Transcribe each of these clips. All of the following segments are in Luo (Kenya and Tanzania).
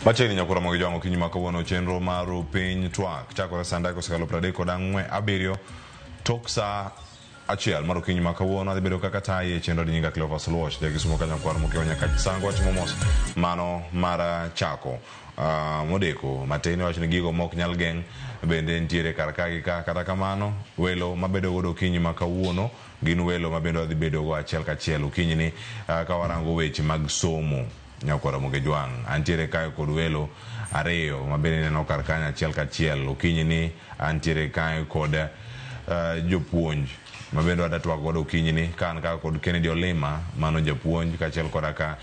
Machiegni nyakura mogi jwang'o okinyi ma kawuono chenro mar piny twak chakore saa ndai kosekalo 34 tok saa 1 mar okinyi ma kawuono adhi bedo kaka tayi e chenro di nyinga Cleophas Luoch ja Kisumo ka nyakwar mokiewo nyaka sango watimo mos mano mar chako modeko matin iwacho ni gigo mok nyal geng' bende nitiere kar ka gi ka. Kata kamano welo mabedo godo okinyi ma kawuono gin welo mabende wadhi bedo go achiel kachiel okinyi ni ka warango weche mag somo. Nyakwar Ramogi Jwang', antiere kae kod welo ariyo mabende ineno kar kanyo achiel kachiel. Okinyi ni antiere kae kod jopuonj mabende wadwa twak godo okinyi ni ka an ka kod Kennedy Olima mano japuonj kaachiel koda ka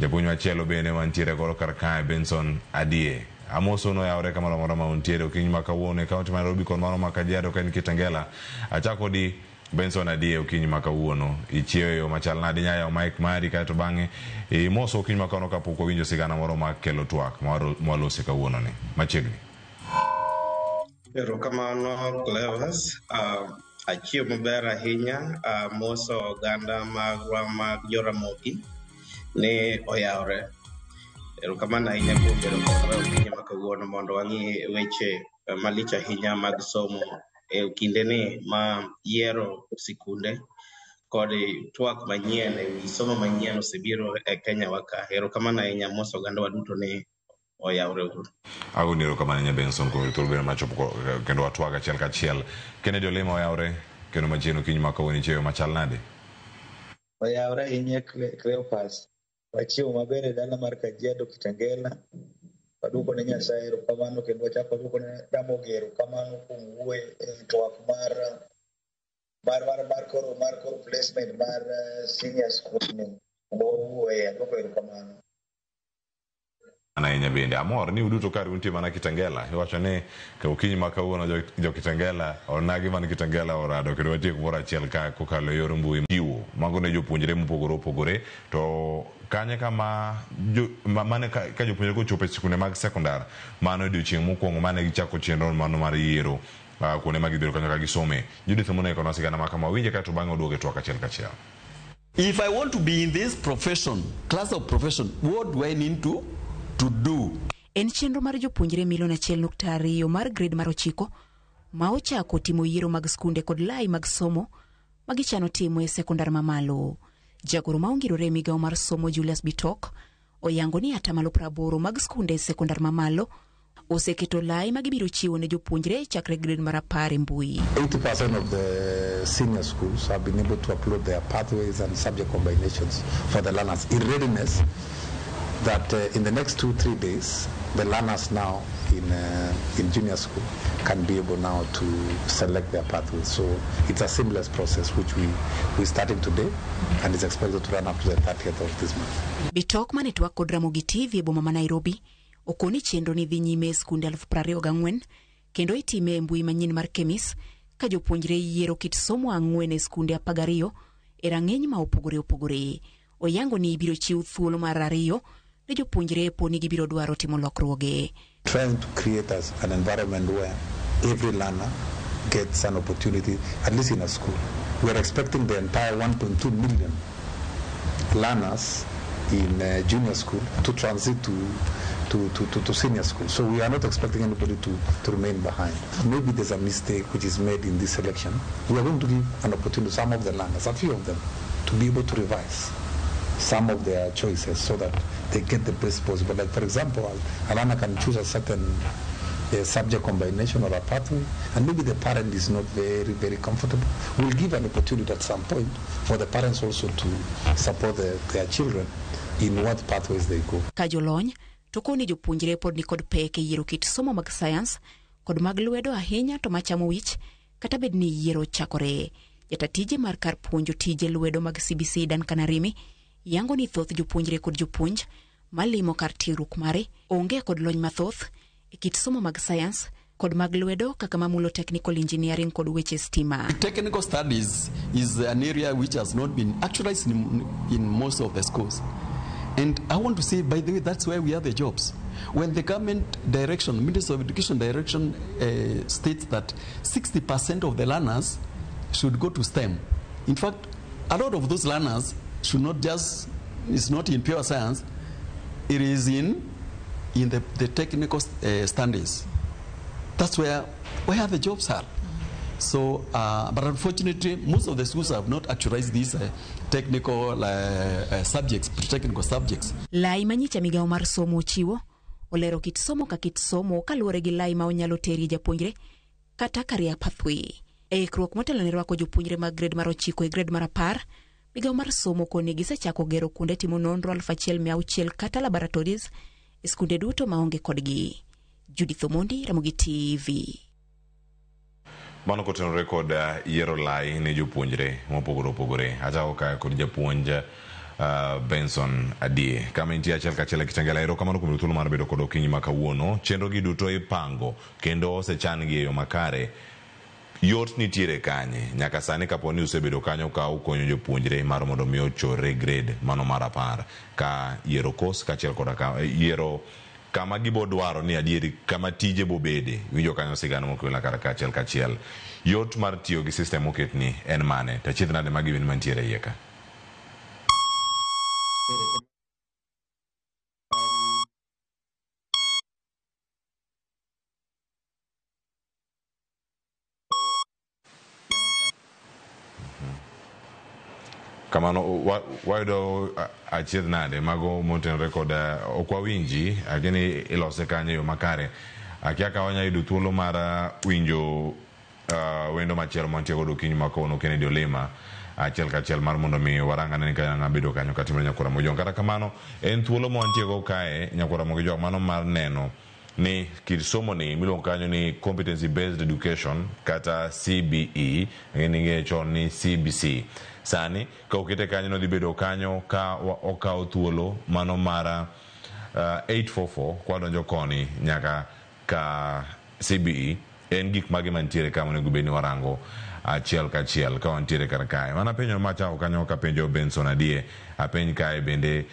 japuonj machielo bende mantiere godo kar kae Benson Adie. Amoso noyawre kamoro amora ma untiere okinyi ma kawuono e kaunti ma Nairobi kod mano ma Kajiado ka in Kitengela. Achako di Benson Adie okinyi ma kawuono. Ichiewo e yo machal nade? Inya yawo mic mari kaeto bang'e imoso okinyi ma kawuono kapok wawinjo sigana moro ma kelo twak mwalose kawuono ni. Machiegni. Erokamano Clevers. Achiewo maber ahinya. Amoso oganda magwa mag Joramogi ni oyawre. Erokamano ahinya kuom bedo kodwa okinyi ma kawuono mondo wang'i weche malich ahinya mag somo e kindeni ma yiero sikunde kod twak manyien ewi somo manyien osebiro e Kenya wa ka. Erokamano ahinya, amoso oganda wa duto ni oyawre uru. Agoni erokamano ahinya Benson kuom thuolo bedo machopo kendo watwag achiel kachiel. Kennedy Olima oyawre kendo machiegni okinyi ma kawuono ichiewo machal nade? Oyawre ahinya Cleophas. Wachiewo maber e dala mar Kajiado Kitengela. Waduoko ne Nyasaye erokamano kendo wachako waduoko ne Ramogi erokamano kuom wuoyo e twak mar mar mar mar koro mar koro placement mar senior school ni mondo wawuoye. Aduoko erokamano. An ahinya bende amor ni uduto kar untie mana Kitengela. Iwacho ni okinyi ma kawuono jo Kitengela onagi man Kitengela orado kendo wantie kumoro achiel ka kokalo e yor mbui. Chiwo mago ne jopuonjre mopogore opogore to kanye kama mane ka jopuonjre kochopo e sikunde mag sekondar mano odiochieng' mokwongo mane gichako chenro mano mar yiero kuonde ma gibiro kanyo ka gisome. Judith Muneko nosigana ma kama winje kaeto bang'e oduogo e twak achiel kachiel. If I want to be in this profession, class of profession, what do I need to do? En chenro mar jopuonjre milion 1.2 mar grade mar 9 ma ochako timo yiero mag skunde kod lai mag somo ma gichano timo e sekondar mamalo. Jagoro ma ongirore e migawo mar somo Julius Bitok oyango ni 80% mag skunde e sekondar mamalo oseketo lai ma gibiro chiwo ne jopuonjre chakre grade mar 10 e mbui. 80% of the senior schools have been able to upload their pathways and subject combinations for the learners in readiness that in the next 2-3 days, the learners now in junior school can be able now to select their pathways. So it's a seamless process which we're starting today and is expected to run up to the 30th of this month. Bitok mane twak kod Ramogi TV e boma ma Nairobi okoni chenro ni dhi nyime e skunde 24,000 kendo itime e mbui manyien mar KEMIS ka jopuonjre yiero kit somo 4 e skunde 12 e rang'iny ma opogore opogore. Oyango ni ibiro chiw thuolo mar 2 ne jopuonjre poni gibiro dwaro timo lokruoge. Trying to create an environment where every learner gets an opportunity, at least in a school. We are expecting the entire 1.2 million learners in junior school to transit to senior school. So we are not expecting anybody to remain behind. Maybe there's a mistake which is made in this selection. We are going to give an opportunity to some of the learners, a few of them, to be able to revise some of their choices so that they get the best possible. Like, for example, a learner can choose a certain subject combination or a pathway, and maybe the parent is not very, very comfortable. We'll give an opportunity at some point for the parents also to support their children in what pathways they go. Ka jolony to koni jopuonjre pod nikod pek e yiero kit somo mag science kod mag lwedo ahinya to machamo wich kata bed ni yiero chakore. Jatatije mar kar puonjo tije lwedo mag CBC Duncan Arimi yango ni thoth jopuonjre kod jopuonj malimo kar tiegruok mare onge kod lony mathoth e kit somo mag science kod mag lwedo kaka mamulo technical engineering kod weche stima. Technical studies is an area which has not been actualized in most of the schools. And I want to say, by the way, that's where we have the jobs. When the government direction, Ministry of Education direction states that 60% of the learners should go to STEM. In fact, a lot of those learners should not just, it's not in pure science, it is in in the technical studies. That's where the jobs are. So, but unfortunately, most of the schools have not actualized these technical subjects, pre-technical subjects. Lai manyicha migawo mar somo ochiwo olero kit somo ka kit somo kaluwore gi lai ma onyalo terie japuonjre kata career pathway. E ikruok motelo ne rwako jopuonjre mag grade mar 9 e grade mar 10, migawo mar somo koni gisechako gero kuonde timo nonro 1600 kata laboratories e skunde duto maonge kodgi. Judith Omondi, Ramogi TV. Mano kotenore kod yiero lai ne jopuonjre mopogore opogore. Achako kae kod japuonj Benson Adie. Kama intie achiel kachiel e Kitengela, erokamano kuom thuolo mar bedo kod okinyi ma kawuono. Chenro gi duto ipango kendo osechan gi e yo makare. Yot nitiere kanye? Nyaka sani kapo ni usebedo kanyo ka ukonyo jopuonjre mar mondo mi ochore grade mano mar 10 ka yiero course kaachiel koda ka yiero kama gibo dwaro ni adieri kama tije bobede. Winjo kanyo sigana mokelna kar kachiel kachiel. Yot mar tiyo gi system moketni en mane? To achiedh nade magi gin mantiere e iye ka? Kamano wayudo achiedh nade mago motenore kod ok wawinji, lakini ilose kanyo e yo makare. Akia ka wanya yudo thuolo mar winjo wendo machielo mantie godo okinyi ma kawuono, Kennedy Olima, achiel kachiel mar mondo mi warang ane ni ka ng'a bedo kanyo katimore nyakwar Ramogi. Kata kamano en thuolo ma wantie go kae nyakwar Ramogi Jowang', mano mar neno ni kit somo ni miluongo kanyo ni competency based education kata CBE, ng'e chon ni CBC. Sani ka okete kanyo no dhi bedo kanyo ka okawo thuolo mano mar 844 kwadonjo koni nyaka ka CBE. En gik mage mantiere ka monego bed ni warango achiel kachiel ka wantiere kar kae? Mana penjo machako kanyo kapenjo Benson Adie, apenj kae bende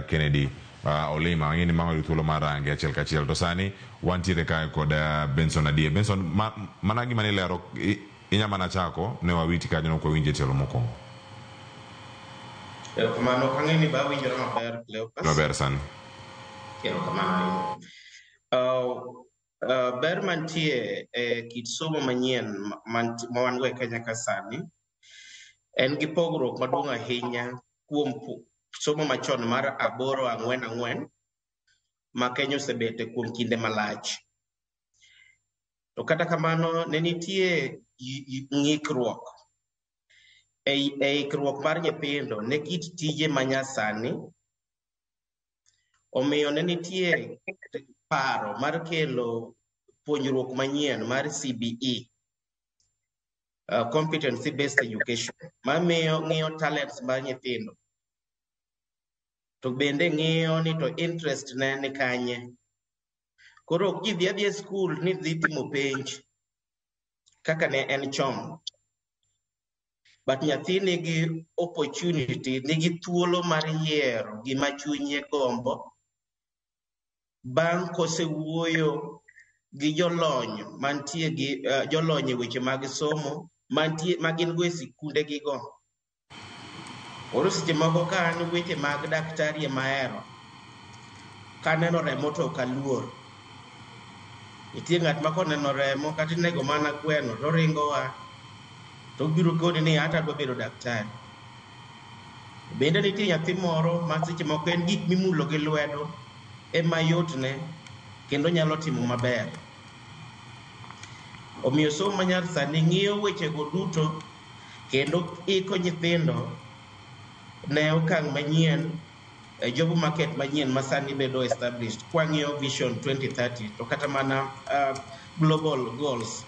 Kennedy Olima, ang'e ni mago thuolo mar range achiel kachiel. To sani wantiere kae kod Benson Adie. Benson, mana gima nilero inya mana chako ne wawiti kanyo nok wawinje tielo mokwongo. Erokamano, ok ang'e ni ba awinjora maber, Cleophas. Maber sani. Erokamano ahinya. Ber mantie e kit somo manyien ma wan go e Kenya ka sani en gi pogruok maduong' ahinya kuom somo machon mar 8-4-4 ma Kenya osebete kuom kinde malach. To kata kamano ne nitie ng'ikruok e ikruok mar nyithindo ne kit tije manyasani. Omiyo ne nitie paro mar kelo puonjruok manyien mar CBE, competency based education, mamiyo ng'iyo talents mar nyithindo to bende ng'iyo ni to interest ne ni kanye. Koro ok ji dhi adhiya e skul ni dhi timo penj kaka ne en chon, but nyathi nigi opportunity, nigi thuolo mar yiero gima chunye gombo bang' kosewuoyo gi jolony mantie gi jolony e weche mag somo mantie ma gin go e sikunde gigo. Koro seche moko ka an weche mag daktari ema ahero, kaneno remo to ok aluor. Nitie ng'at ma koneno remo kata inego mana gweno to oringo wa to obiro koni ni ata adwa bedo daktari. Bende nitie nyathi moro ma seche moko en gik mimulo gi lwedo ema yotne kendo nyalo timo maber. Omiyo somo manyasani ng'iyo wechego duto kendo iko nyithindo ne okang' manyien e job market manyien ma sani bedo established. Kwang'iyo Vision 2030 to kata mana global goals.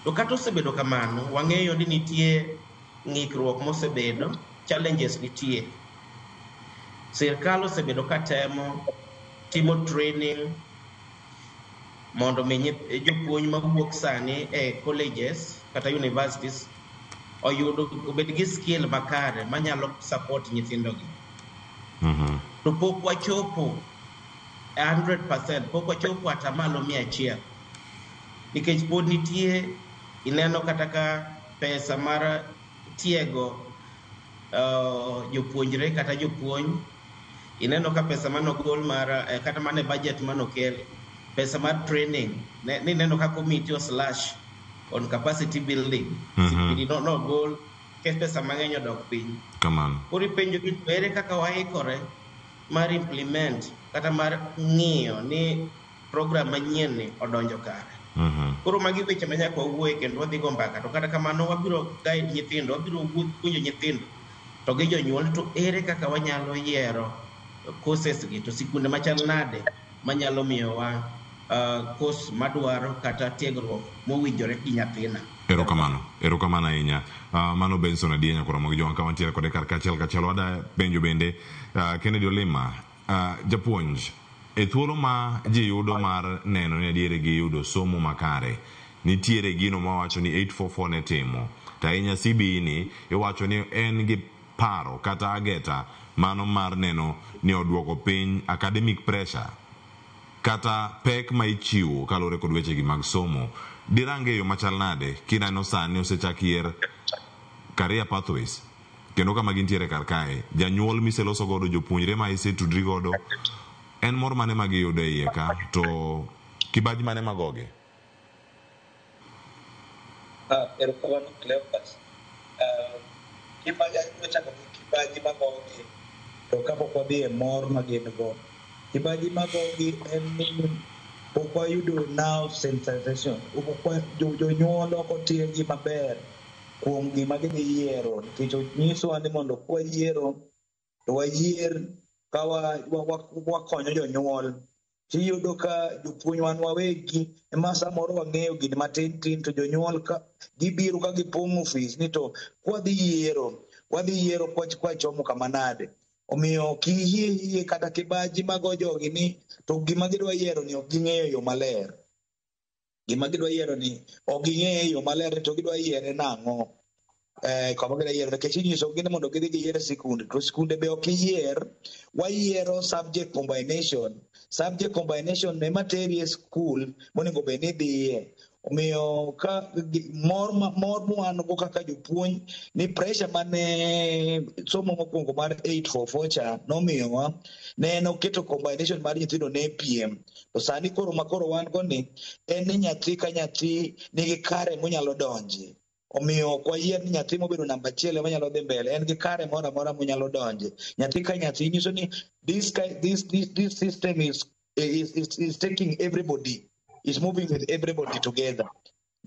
To kata osebedo kamano, wang'eyo ni nitie ng'ikruok mosebedo, challenges nitie. Sirkal osebedo ka temo timo training mondo mi jopuonj mawuok sani e colleges kata universities oyud obed gi skill makare manyalo support nyithindogi. To pok wachopo 100%, pok wachopo atamalo 100%, nikech pod nitie ineno kata ka pesa mar tiego jopuonjre kata jopuonj Ineno ka pesa manogol mar kata mana e budget manokel, pesa mar training, nineno ka committee o slash on capacity building. CPD nogol, nikech pesa mang'eny odok piny. Kamano. Koro ipenjo gi to ere kaka waikore mar implement kata mar ng'iyo ni program manyien ni odonjo kare. Koro magi weche ma nyaka wawuoye kendo wadhi go mbaka. To kata kamano wabiro guide nyithindo, wabiro puonjo nyithindo to gi jonyuol to ere kaka wanyalo yiero courses gi to sikunde machal nade manyalo miyowa course madwaro kata tiegruok mowinjore gi nyathina. Erokamano, erokamano ahinya. Mano Benson Adienya koromo gi Joan ka wantiere kode kar kachiel kachiel. Wada penjo bende Kennedy Olima, japuonj, e thuolo ma ji yudo mar neno ni adieri giyudo somo makare, nitiere gino mawacho ni 844 ne timo, to ahinya CBE ni iwacho ni en gi paro kata ageta mano mar neno ni oduoko piny academic pressure kata pek ma ichiwo kaluwore kod wechegi mag somo. Dirange e yo machal nade kineno sani osechak yier career pathways kendo kama gintiere kar kae, janyuol miseloso godo, jopuonjre ma isetudri godo, en mor mane ma giyudo e iye ka to kibaji mane magogi? Erokamano Cleophas. Kibaji abiro chako gi kibaji magogi to kapok wadhi e mor ma gin go. Kibaji magogi en ni pok wayudo now sensitization. Jonyuol ok otiegi maber kuom gima gidhi yiero nikech onyisowa ni mondo kwayiero to wayier ka wakonyo jonyuol. Tiyudo ka jopuonj wan wawegi ema samoro wang'eyo gini matin tin to jonyuol ka gibiro ka gipong'o ofis ni to kwadhi yiero wadhi yiero kwachomo kama nade. Omiyo kiyie yie kata kibaji mago jogi ni to gima gidwa yiero ni ok ging'eyo yo maler. Gima gidwa yiero ni ok ging'eyo yo maler to gidwa yiere nang'o. Kama gidwa yiero nikech inyisogi ni mondo gidhi giyier sikunde to sikunde be ok iyier, wayiero subject combination. Subject combination ema teri e skul monego bed ni idhiye. Omiyo ka mor mwan go kaka jopuonj ni pressure mane somo mokwongo mar 844 cha nomiyowa ne en oketo combination mar nyithindo ne piem. To sani koro ma koro wan go ni en ni nyathi ka nyathi nigi kare monyalo donje. Omiyo ok wayier ni nyathi mobedo namba achiel ema nyalo dhi mbele, en gi kare moro amora monyalo donje. Nyathi ka nyathi nyiso ni this system is taking everybody, is moving with everybody together.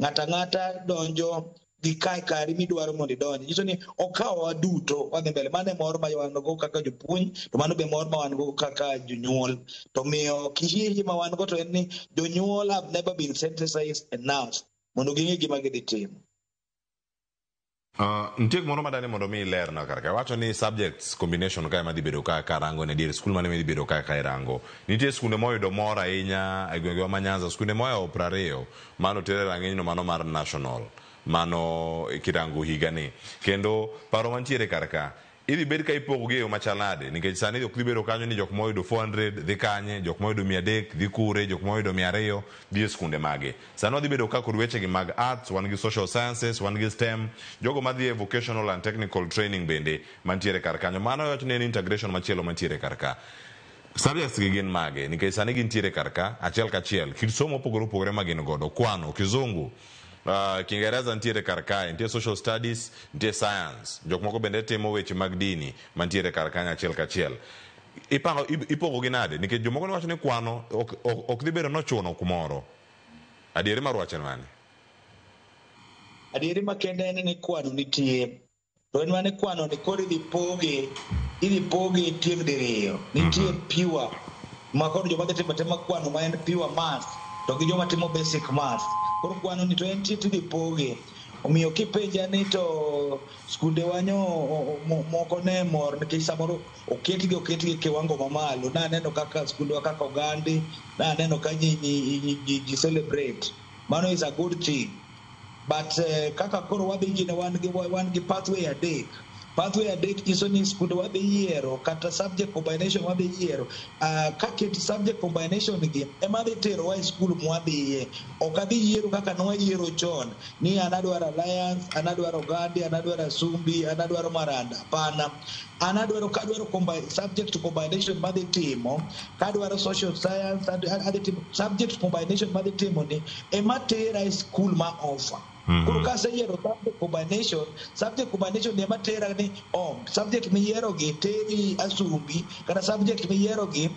Ng'ata ng'ata donjo gi kari midwaro mondo idonji. Nyiso ni okawowa duto wadhi mbele. Mano e mor ma wan go kaka jopuonj, to mano be mor ma wan go kaka jonyuol. To miyo kihie ma wan go to en ni jonyuol have never been sensitized enough mondo ging'e gima gidhi timo. Nitie gimoro madani mondo mi ilerna kar ka. Iwacho ni subjects combination kae madhi bedo ka karango ne dier skul mane madhi bedo ka ka irango. Nitie skunde moyudo mor ahinya e gwengewa ma Nyanza, skunde moyawo 20 mano tere rang'iny no mano mar national, mano kirango higani. Kendo paro mantiere kar ka, idhi bed ka ipogo gi e yo machal nade? Nikech sani ok dhi bedo kanyo ni jok moyudo 400 dhi kanye, jok moyudo 300 dhi kure, jok moyudo 200 dhi e skunde mage. Sani wadhi bedo ka kod wechegi mag arts, wan gi social sciences, wan gi STEM, jogo madhi e vocational and technical training bende mantiere kar kanyo. Mano wach ni en integration machielo mantiere kar ka. Subjects gi gin mage? Nikech sani gintiere kar ka, achiel kachiel. Kit somo mopogore opogore ma gin godo, kwano, kizungu, Kiingereza nitiere kar kae, nitie social studies, nitie science. Jok moko bende timo weche mag dini mantiere kar kanyo achiel kachiel. Ipango, ipogo gi nade? Nikech jomoko ne wacho ni kwano ok dhi bedo nochuno kumoro. Adieri mar wach en mane? Adieri makende en ni kwano nitie. To en mane kwano ni koro idhi poge tieng' diriyo. Nitie pure ma koro joma dhi timo tema kwano ma en pure math to gi joma timo basic math. Koro kwano ni to entie tidhi poge. Omiyo kipenja ni to skunde wa nyo moko ne mor nikech samoro oketgi kiwango mamalo. Naneno kaka skunde wa kaka Ogandi, naneno ka ji celebrate. Mano is a good thing. But kaka koro wadhi gine wan gi pathway adek. Pathway adek nyiso ni skunde wadhi yiero kata subject combination wadhi yiero. Ka ket subject combination gi ema dhi terowa e skul mwadhiye. Ok adhi yiero kaka nwayiero chon ni an adwaro Alliance, an adwaro Ogande, an adwaro Asumbi, an adwaro Maranda. Hapana. An adwaro kadwaro subject combination madhi timo, kadwaro social science, adhi timo subject combination madhi timo ni ema tera e skul ma offer. Koro kaseyiero subject combination ema tera ni oh, subject miyiero gi teri Asumbi kata subject miyiero gi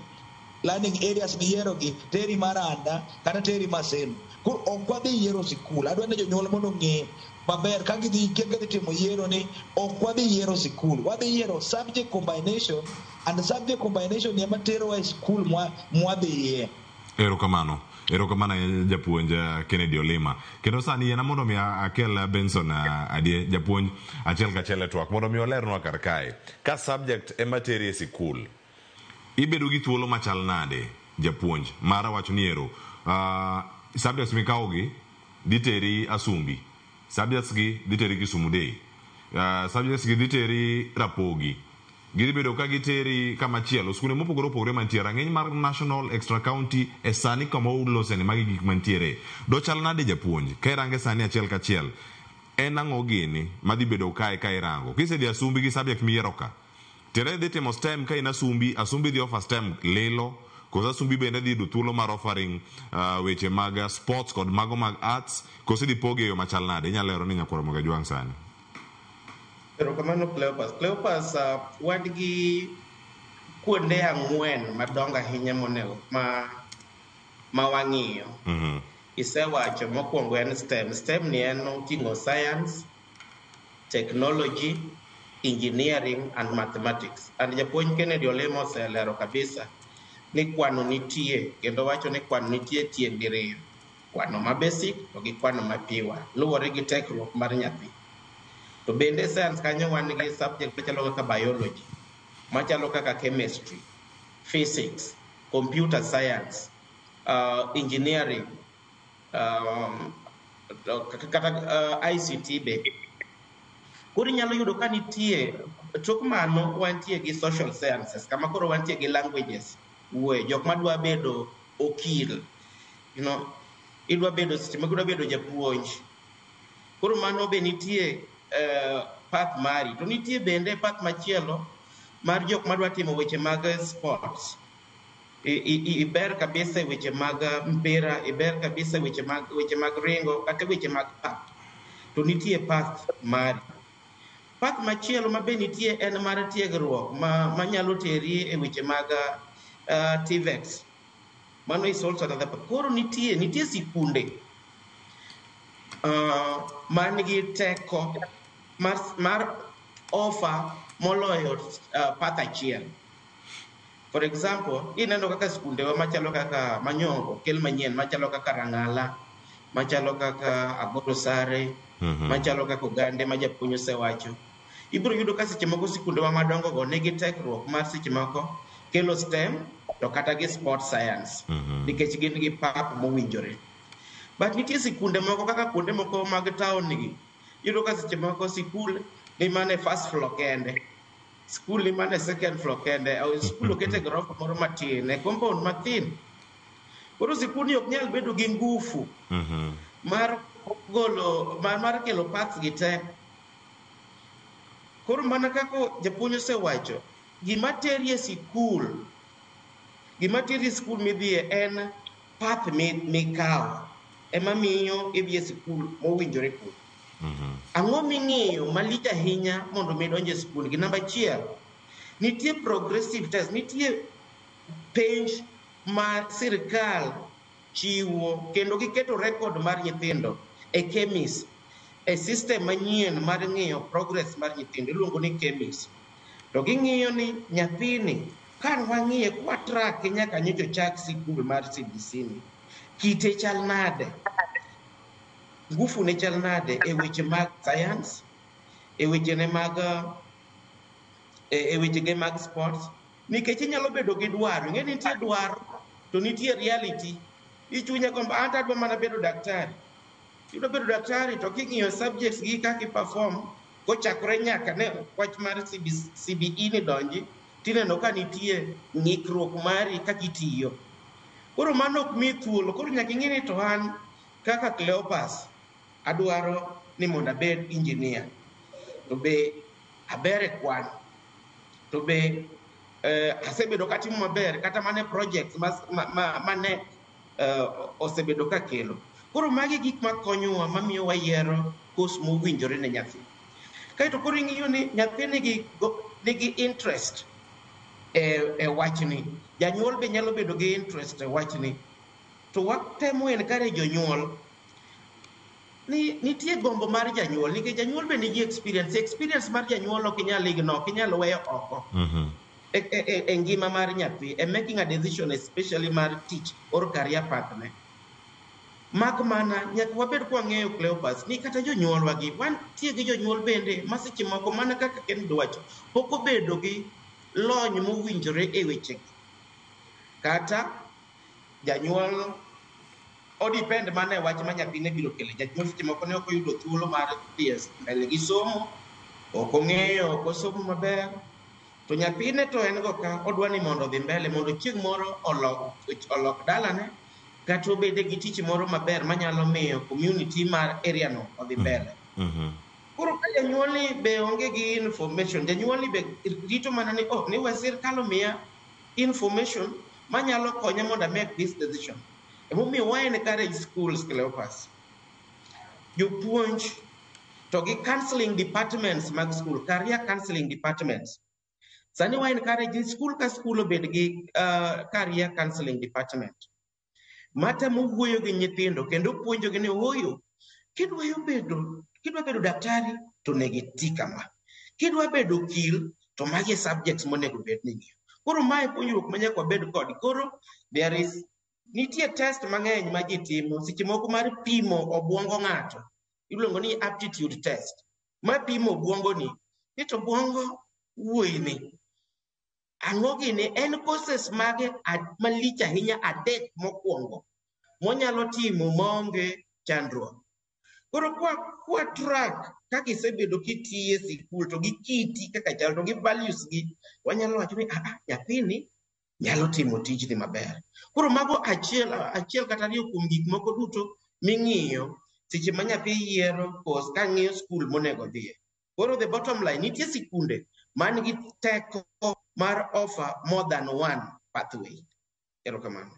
learning areas miyiero gi teri Maranda kata teri Maseno. Koro ok wadhi yiero sikul. Adwa ni jonyuol mondo ong'e maber ka gidhi ka gidhi timo yiero ni ok wadhi yiero sikul. Wadhi yiero subject combination and subject combination ema terowa e sikul mwadhiye. Erokamano. Erokamano ahinya japuonj Kennedy Olima. Kendo sani yiena mondo mi akel Benson Adie japuonj achiel kachiel e twak mondo mi olernwa kar kae. Ka subject ema teri e sikul, ibedo gi thuolo machal nade japuonj mar wacho ni ero subjects mikawo gi dhi teri Asumbi, subjects gi dhi teri Kisumu Day, subjects gi dhi teri Rapogi, gidhi bedo ka giteri kamachielo skunde mopogore opogore mantie rang'iny mar national extra county e sani kama uloseni magi gik mantiere dochal nade japuonj ka irange sani achiel kachiel en ang'o gini madhi bedo kae ka irango kisedhi Asumbi gi subject miyiero ka tiende dhi timo STEM ka in Asumbi Asumbi dhi offer STEM lilo koso Asumbi bende dhi yudo thuolo mar offering weche mag sports kod mago mag arts koso idhi pogi e yo machal nade inyalo lero ni nyakwar Ramogi Ajwang' sani. Erokamano Cleopas. Cleopas, wan gi kuonde ang'wen madongo ahinya monego ma wang'iyo. Isewacho mokwongo en STEM. STEM ni en oting'o science, technology, engineering and mathematics. And japuonj Kennedy Olemo oselero kabisa ni kwano nitie kendo wacho ni kwano nitie tieng' diriyo. Kwano ma basic to gi kwano ma pure luwore gi tekruok mar nyathi. To bende science kanyo wan gi subject machalo kaka biology, machalo kaka chemistry, physics, computer science, engineering, kata ICT be. Koro inyalo yudo ka nitie, tok mano wantie gi social sciences, kama koro wantie gi languages, wuoye, jok madwa bedo okil, idwa bedo seche moko idwa bedo japuonj. Koro mano be nitie path mari. To nitie bende path machielo mar jok madwa timo weche mag sports. Iber kabisa e weche mag mpira, iber kabisa e weche mag ringo, kata weche mag pap. To nitie path mari. Path machielo ma be nitie en mar tiegruok manyalo teri e weche mag TVET. Mano is also another path. Koro nitie sikunde man gi teko mar offer moloyo path achiel. For example, ineno kaka skundewa machalo kaka Manyongo, kel manyien, machalo kaka Rang'ala, machalo kaka Agoro Sare, machalo kaka Ogande ma japuonj osewacho. Ibiro yudo ka seche moko sikundewa madongo go nigi tekruok mar seche moko kelo STEM to kata gi sport science nikech gin gi pap mowinjore. But nitie sikunde moko kaka kuonde moko mag town gi, iyudo ka seche moko sikul ni mana e first floor kende. Skul ni mana e second floor kende. Skul oket e gorofa moro matin, e compound mathin. Koro sikul ni ok nyal bedo gi ngufu mar golo mar kelo paths gi te. Koro mana kaka japuonj osewacho, gima teri e sikul, gima teri e sikul midhiye en path mikawo ema miyo idhi e sikul mowinjore kodi. Ang'o ming'iyo malich ahinya mondo mi idonj e sikul? Gi namba achiel, nitie progressive test, nitie penj ma sirkal chiwo kendo giketo record mar nyithindo e KEMIS, e system manyien mar ng'iyo progress mar nyithindo iluongo ni KEMIS. To ging'iyo ni nyathini ka wang'iye kwa track nyaka nyocha ochak sikul mar CBC ni, kite chal nade? Ngufu ne chal nade e weche mag science, e weche ne mag e weche ge mag sports, nikech inyalo bedo gi dwaro, ing'e ni nitie dwaro to nitie reality. Ichunya gombo an to adwa mana bedo daktari. Idwa bedo daktari to king'iyo subjects gi kaka i perform Kochakore nyaka ne wach mar CBE ni donji, tineno ka nitie ng'ikruok mari kaka itiyo. Koro mano ok mi thuolo, koro nyaka ing'e ni to an kaka Cleopas adwaro ni mondo abed engineer. To be aber e kwan. To be asebedo katimo maber kata mana e projects ma NEC osebedo ka kelo. Koro magi gik makonyowa mamiyo wayiero course mowinjore ne nyathi. Kaeto koro ing'iyo ni nyathi nigi interest e wachni. Janyuol be nyalo bedo gi interest e wachni. To watemo encourage jonyuol ni nitie gombo mar janyuol nikech janyuol be nigi experience. Experience mar janyuol ok inyal ignore, ok inyal weyo oko. E ngima mar nyathi, e making a decision especially mar tich or career path ne. Mak mana nyaka wabed kwang'eyo Cleopas ni kata jonyuolwa gi wantie gi jonyuol bende ma seche moko mana kaka Kennedy wacho pok obedo gi lony mowinjore e wechegi. Kata janyuol o depend mana e wach ma nyathine biro kelo. Janyuol seche moko ne ok oyudo thuolo mar dhi mbele gi somo, ok ong'eyo, ok osomo maber. To nyathine to en go ka odwa ni mondo odhi mbele mondo chieng' moro olok dalane kata obede gi tich moro maber manyalo miyo community mar area no odhi mbele. Koro ka janyuol ni be onge gi information, janyuol ni be rito mana ni oh ni we sirkal omiya information manyalo konya mondo I make this decision. Emomiyo wa encourage schools, Cleopas. Jopuonj to gi counseling departments mag school, career counseling departments. Sani wa encourage school ka school obed gi career counseling department. Matemo wuoyo gi nyithindo kendo puonjogi ni ooyo, kidwa bedo daktari to onego iti kama. Kidwa bedo okil to magi e subjects monego bed ni ing'iyo. Koro mae puonjruok ma nyaka wabed kod. Koro there is nitie test mang'eny ma ji timo seche moko mar pimo obwongo ng'ato. Iluongo ni aptitude test. Ma pimo obwongo ni. Ni to obwongo wuoyi ni. Ang'o gini en courses mage malich ahinya adek mokwongo monyalo timo maonge chandruok. Koro kwa track kaka isebedo kitiye sikul to gi kiti kaka chal to gi values gi wanyalo wacho ni nyathini nyalo timo tijni maber. Koro mago achiel kata ariyo kuom gik moko duto ming'iyo seche ma nyathi yiero course ka ng'iyo skul monego odhiye. Koro the bottom line, nitie sikunde man gi teko mar offer more than one pathway. Erokamano.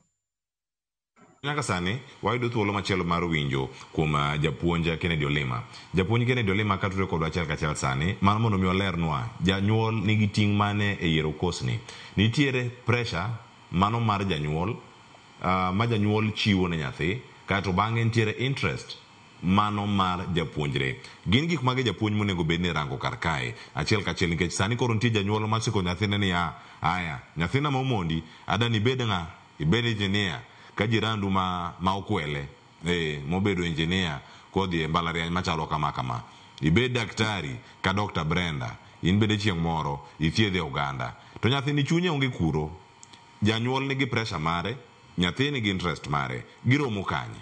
Nyaka sani wayudo thuolo machielo mar winjo kuom japuonj Kennedy Olima. Japuonj Kennedy Olima katudore kodwa achiel kachiel sani, mar mondo mi olernwa janyuol nigi ting' mane e yiero kosni. Nitiere pressure mano mar janyuol ma janyuol chiwo ne nyathi, kaeto bang'e nitiere interest mano mar japuonjre. Gin gik mage japuonj monego bed ni rango kar kae achiel kachiel nikech sani koro nitie janyuol machiko nyathine niya, aya nyathina ma Omondi adani ibed ng'a? Ibed engineer ka jirandu ma okwele mobedo engineer kodhi e mbalariany machalo kama kama. Ibed daktari ka Dr. Brenda, in bende chieng' moro ithiedhe oganda. To nyathini chunye onge kuro. Janyuol nigi pressure mare, nyathi nigi interest mare. Giromo kanye?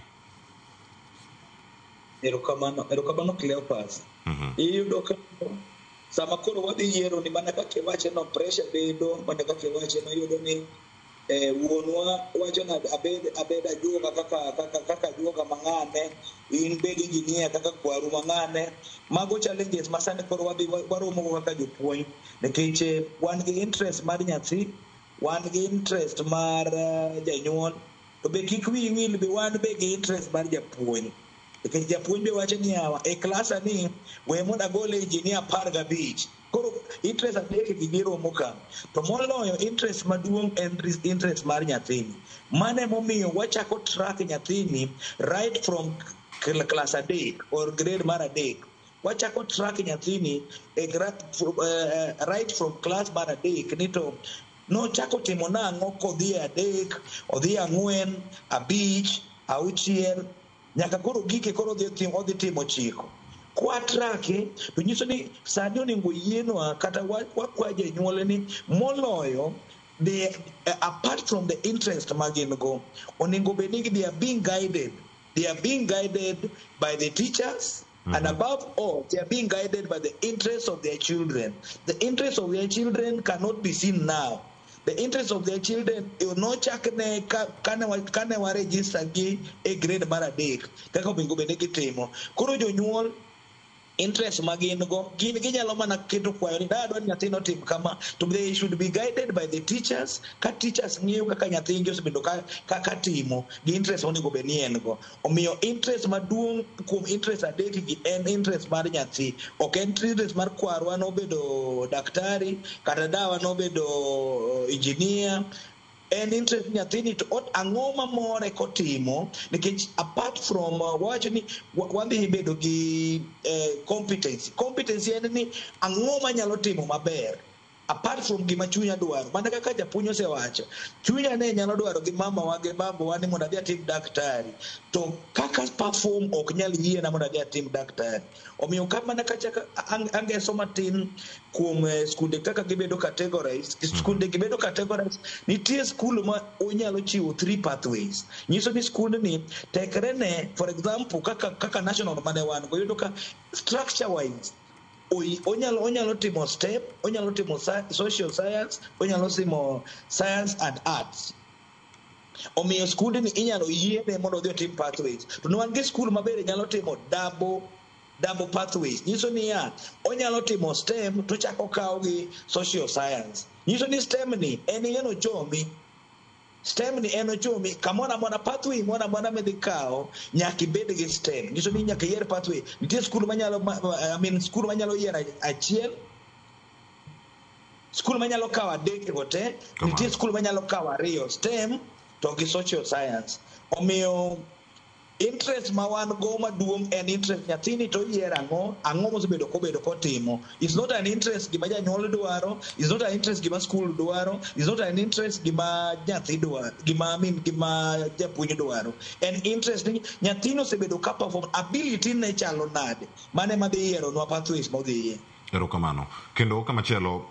Erokamano, erokamano Cleopas. Iyudo ka sama koro wadhi yiero ni mana kaka iwache no pressure bedo, mana kaka iwache no iyudo ni wuonwa wacho ni abed ajuoga kaka ajuoga mang'ane, in bed engineer kaka kwaru mang'ane. Mago challenges ma sani koro wadhi waromo go kaka jopuonj nikech wan gi interest mar nyathi, wan gi interest mar janyuol, to be kik wiyi wil be wan be gi interest mar japuonj. Nikech japuonj be wacho ni yawa e klasa ni we mondo agol engineer 15. Koro interest adek gi giromo ka. To moloyo interest maduong' en interest mar nyathini. Mano emomiyo wachako track nyathini right from class 3 or grade mar 3. Wachako track nyathini e right from class mar 3 ni to nochako timo nang'o kodhi e 3, odhi 4, 5, 6, nyaka koro gike koro odhi timo 9. Kwa trake to nyiso ni sani onego yienwa kata wakwa janyuol ni moloyo the apart from the interest ma gin go, onego bed ni they are being guided. They are being guided by the teachers. And above all, they are being guided by the interests of their children. The interests of their children cannot be seen now. The interests of their children nochakne kane wa register gi e grade mar 3 kaka onego bed ni gitimo. Koro jonyuol interest ma gin go, gin ginyalo mana keto kwayo ni adwa ni nyathino otim kama, to they should be guided by the teachers. Ka teachers ng'iyo kaka nyathigi osebedo kaka timo gi interest monego bed ni en go. Omiyo interest maduong' kuom interest 3 gi en interest mar nyathi, ok en interest mar kwarwa nobedo daktari kata dawa nobedo engineer. En interest nyathini to ang'o mamore kotimo, nikech apart from wawacho ni wadhi bedo gi competency. Competency en ni ang'o manyalo timo maber apart from gima chunya dwaro. Mana kaka japuonj osewacho, chunya ne nyalo dwaro gi mamawa gi babawa ni mondo adhi atim daktari, to kaka perform ok nyal yiena mondo adhi atim daktari. Omiyo ka mana kachaka angeso matin kuom skunde kaka gibedo categorized, skunde gibedo categorized, nitie skul ma onyalo chiwo 3 pathways. Nyiso ni skund ni tekre ne, for example, kaka national mane wan go, iyudo ka structure wise onyalo timo STEM, onyalo timo social science, onyalo timo science and arts. Omiyo skundni inyalo yiene mondo odhi otim pathways. To ne wan gi skul maber nyalo timo double pathways. Nyiso niya, onyalo timo STEM to chako kawo gi social science. Nyiso ni STEM ni en en ochomi. STEM ni en ochomi kamoro amora, pathway moro amora midhi kawo nyaka ibed gi STEM. Nyiso ni nyaka iyier pathway. Nitie skul manyalo, I mean, skul manyalo yiero achiel, skul manyalo kawo 3 go te, nitie skul manyalo kawo 2, STEM to gi social science. Omiyo interest ma wan go maduong' en interest nyathini to oyiero ang'o, ang'o mosebedo kobedo kotimo. It's not an interest gima janyuol dwaro, it's not an interest gima school dwaro, it's not an interest gima nyathi dwaro, gima, I mean, gima japuonj dwaro. En interest ni nyathino osebedo ka perform, ability ne chalo nade, mane madhi yieronwa pathways modhiye. Erokamano. Kendo kamachielo,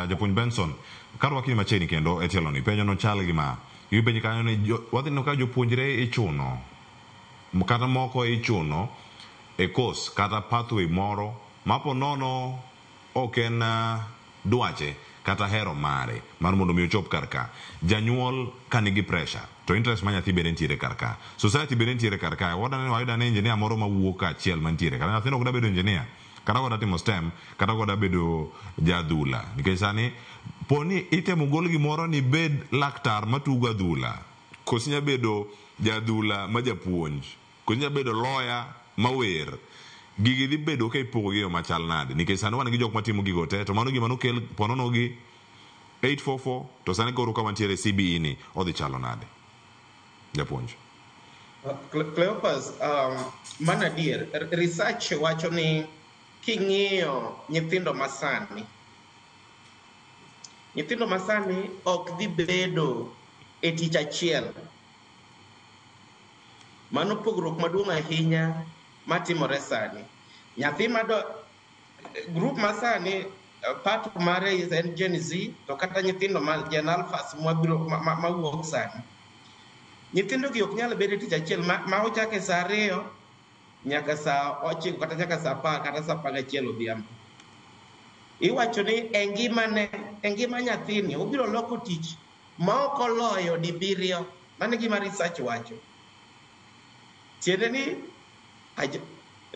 japuonj Benson, karwaki machiegni kendo e tielo ni, penjo no chal gi ma. Ipenjo kanyo ni wadhi neno ka jopuonjre ichuno, kata moko ichuno e course kata pathway moro mapo nono ok en dwache kata hero mare mar mondo mi ochop kar ka. Janyuol ka nigi pressure to interest ma nyathi bende nitiere kar ka, society bende nitiere kar ka. Wadaneno wayudo ane engineer moro mawuok achiel mantiere kata nyathino ok da bedo engineer, kata ok da timo STEM, kata ok da bedo jadhula, nikech sani poni itemo gol gimoro ni bed laktar matugo adhula, koso inya bedo jadhula ma japuonj, koso inya bedo lawyer mawer. Gigi dhi bedo ka ipogo gi e yo machal nade, nikech sani wan gi jok matimo gigo te, to mano gima nokel ponono gi 844 to sani koro ka wantiere CBE ni odhi chalo nade, japuonj? Cleophas, mano adier, research wacho ni king'iyo nyithindo masani, nyithindo masani ok dhi bedo e tich achiel. Mano pogruok maduong' ahinya matimore sani. Nyathi mado group masani part mare is en Gen Z, to kata nyithindo ma Gen Alphas mwabiro mawuok sani. Nyithindo gi ok nyal bedo e tich achiel ma ochake saa 2 nyaka saa 9 kata nyaka saa 10 kata saa 11 odhiambo. Iwacho ni e ngimane, e ngima nyathini obiro loko tich ma ok oloyo dibiriyo. Mano e gima research wacho. Tiende ni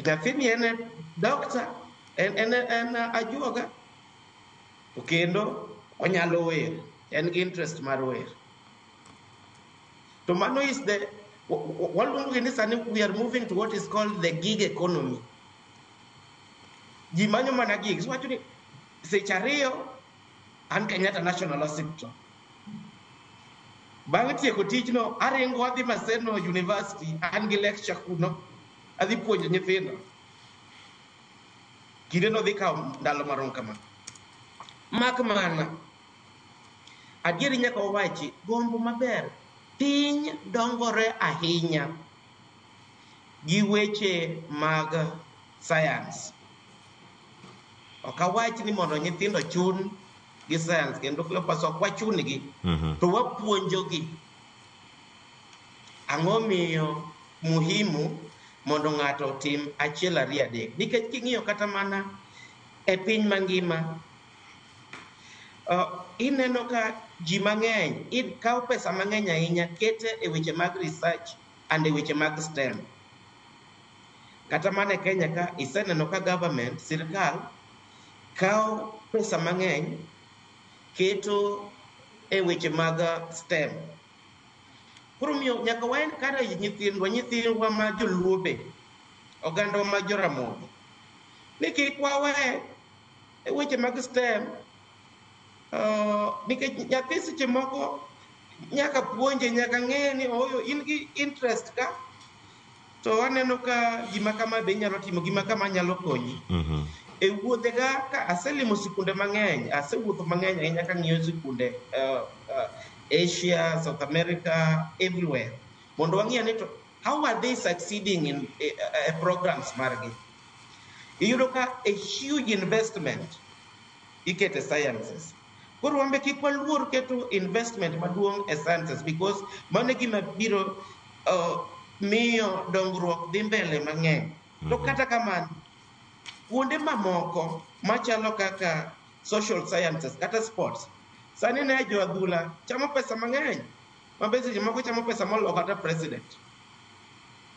nyathini en doctor, en ajuoga, to kendo onyalo wer, en gi interest mar wer. To mano is the waluongo gi ni sani we are moving to what is called the gig economy. Ji manyo mana gigs. Wacho ni seche 2 an Kenyatta National Hospital. Bang' tieko tijno, aringo adhi Maseno University, an gi lecture kuno, adhi puonjo nyithindo. Kindeno dhi kawo ndalo marom kama. Mak mana, adieri nyaka wawachi, gombo maber, piny dongore ahinya gi weche mag science. Ok awach ni mondo nyithindo chun gi science, kendo Cleophas ok wachun-gi, to wapuonjogi. Ang'o miyo muhimu mondo ng'ato otim achiel ariyo adek. Nikech king'iyo kata mana e piny mangima, ineno ka ji mang'eny kawo pesa mang'eny ahinya kete e weche mag research and e weche mag STEM. Kata mana e Kenya ka iseneno ka government, sirkal, kawo pesa mang'eny keto e weche mag STEM. Koro miyo nyaka wa encourage nyithindwa ma joluo be, oganda ma joramogi, ni kik wawe e weche mag STEM, nikech nyathi seche moko nyaka puonje, nyaka ng'e ni oyo in gi interest ka, to aneno ka gima kama be inyalo timo, gima kama nyalo konyi. E wuodhe ga ka aselimo sikunde mang'eny, asewuotho mang'eny ahinya kang'iyo sikunde Asia, South America, everywhere. Mondo wang'i ane to how are they succeeding in programs margi. Iyudo ka a huge investment ikete sciences. Koro wan be kik waluor keto investment maduong' e sciences because mano e gima biro miyo dongruok dhi mbele mang'eny. To kata kamano, kuonde mamoko machalo kaka social sciences kata sports, sani ne jo adhula chamo pesa mang'eny, ma be seche moko chamo pesa moloyo kata president.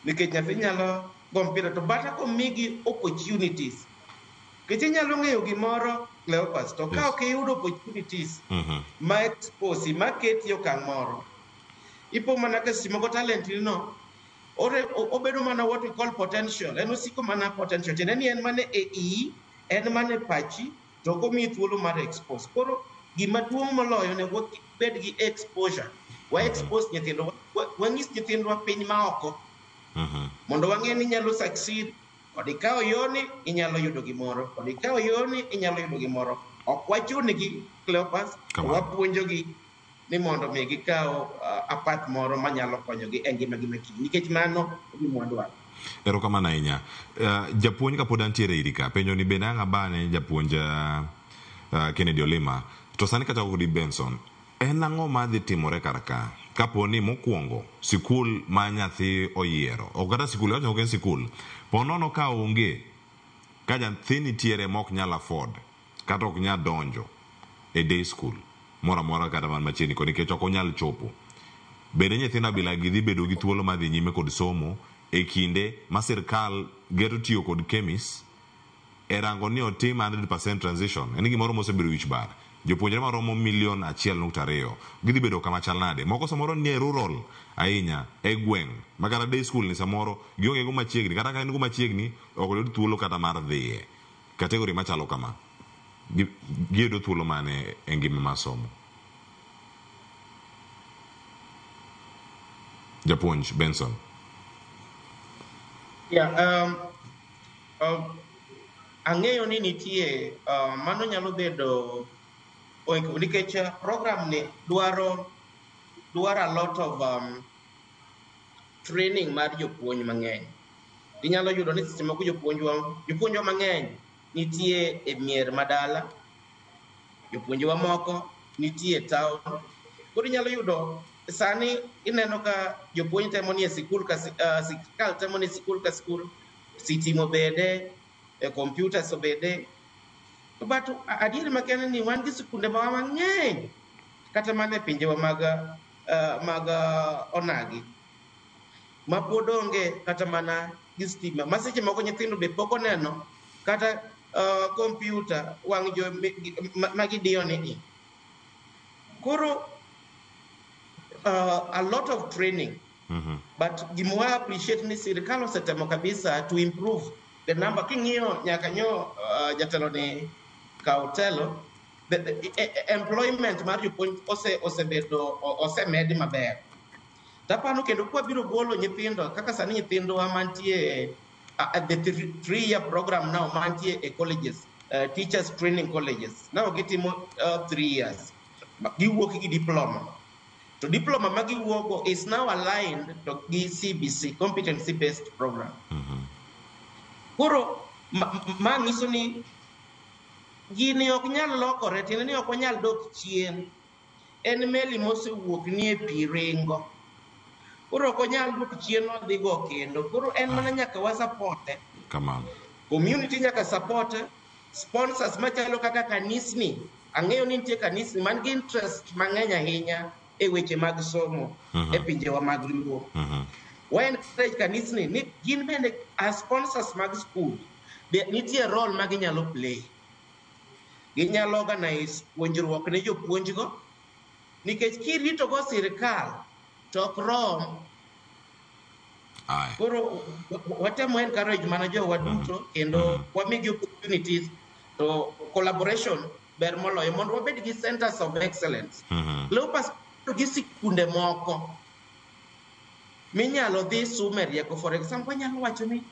Nikech nyathi nyalo go mpira to bata komigi opportunities. Nikech inyalo ng'eyo gimoro, Cleopas, to ka ok iyudo opportunities ma expose, ma keti e okang' moro, ipo mana ka seche moko talent ni no, obedo mana what we call potential. En osiko mana potential. Tiende ni en mana e iyi, en mana e pachi, to ok omiyi thuolo mar expose. Koro gima duong' moloyo onego wabed gi exposure. Wa expose nyithindwa, wanyis nyithindwa piny ma oko. Mondo wang'e ni inyalo succeed, kod ikawo yoni inyalo yudo gimoro, kod ikawo yoni inyalo yudo gimoro. Ok wachun-gi, Cleopas, wapuonjogi ni mondo mi gikaw apath moro manyalo konyogi e ngimagi makiny, nikech mano e gima wadwaro. Erokamano ahinya. Japuonj kapod antiere iri ka, penjo ni bende ang' abane japuonj Kennedy Olima, to sani kachako kodi Benson, en ang'o madhi timore kar ka? Kapo ni mokwongo sikul ma nyathi oyiero, ok kata sikul, awacho ok en sikul, po nono ka onge, ka nyathi nitiere ma ok nyal afford, kata ok nyal donjo e day school moro amora kata man machiegni kode nikech ok onyal chopo. Bende nyithindo abila gi dhi bedo gi thuolo mar dhi nyime kod somo e kinde ma sirkal geto tiyo kod KEMIS e rango ni otim 100% transition. En gimoro mosebedo wich bar. Jopuonjre maromo milion 1.2 gidhi bedo kama chal nade? Moko samoro nie rural ahinya e gweng' ma kata day school ni samoro gionge go machiegni, kata ka en go machiegni ok oyud thuolo kata mar dhiye. Category machalo kama giyudo thuolo mane e ngima mar somo? Japuonj Benson. Yeah, ang'eyo ni nitie mano nyalo bedo nikech program ni dwaro a lot of training mar jopuonj mang'eny. Inyalo yudo ni seche moko jopuonjwa mang'eny nitie e mier madala, jopuonjwa moko nitie e town. Koro inyalo yudo sani ineno ka jopuonj temo ni e sikul ka sirkal temo ni sikul ka sikul, sitima obede, computers obede. But adieri makende ni wan gi sikunde mawa mang'eny kata mana e pinjewa mag onagi ma pod onge kata mana gi stima, ma seche moko nyithindo be pok oneno kata computer wang' jo ma gidiyo ni i. Koro a lot of training. But gima wa appreciate ni sirkal osetemo kabisa to improve the number. King'iyo nyaka nyo jatelo ni kaw telo, the employment mar jopuonj osebedo osemedi maber. Tapano kendo kwa biro golo nyithindo kaka sani nyithindwa mantie at the 3-year program now mantie e colleges, teachers training colleges. Now gitimo 3 years. Giwuok gi diploma. To diploma ma giwuogo is now aligned to gi CBC, competency based program. Koro ma nyiso ni gini ok nyal lokore, tiende ni ok wanyal dok chien. En meli mosewuok ni e pi ringo. Koro ok onyal dok chien odhi go kendo. Koro en mana nyaka wa supporte. Kamano. Community nyaka support, sponsors machalo kaka kanisni. Ang'eyo ni nitie kanisni man gi interest mang'eny ahinya e weche mag somo e pinjewa mag Luo. Wa encourage kanisni ni gin bende as sponsors mag school, nitie role ma ginyalo play. Ginyalo organize puonjruok ne jopuonjgo, nikech kirito go sirikal to ok rom. Koro watemo encourage mana jowa duto kendo wamigi opportunities to collaboration ber moloyo mondo wabed gi centers of excellence. Cleopas gi sikunde moko minyalo dhi sume rieko. For example, wanyalo wacho ni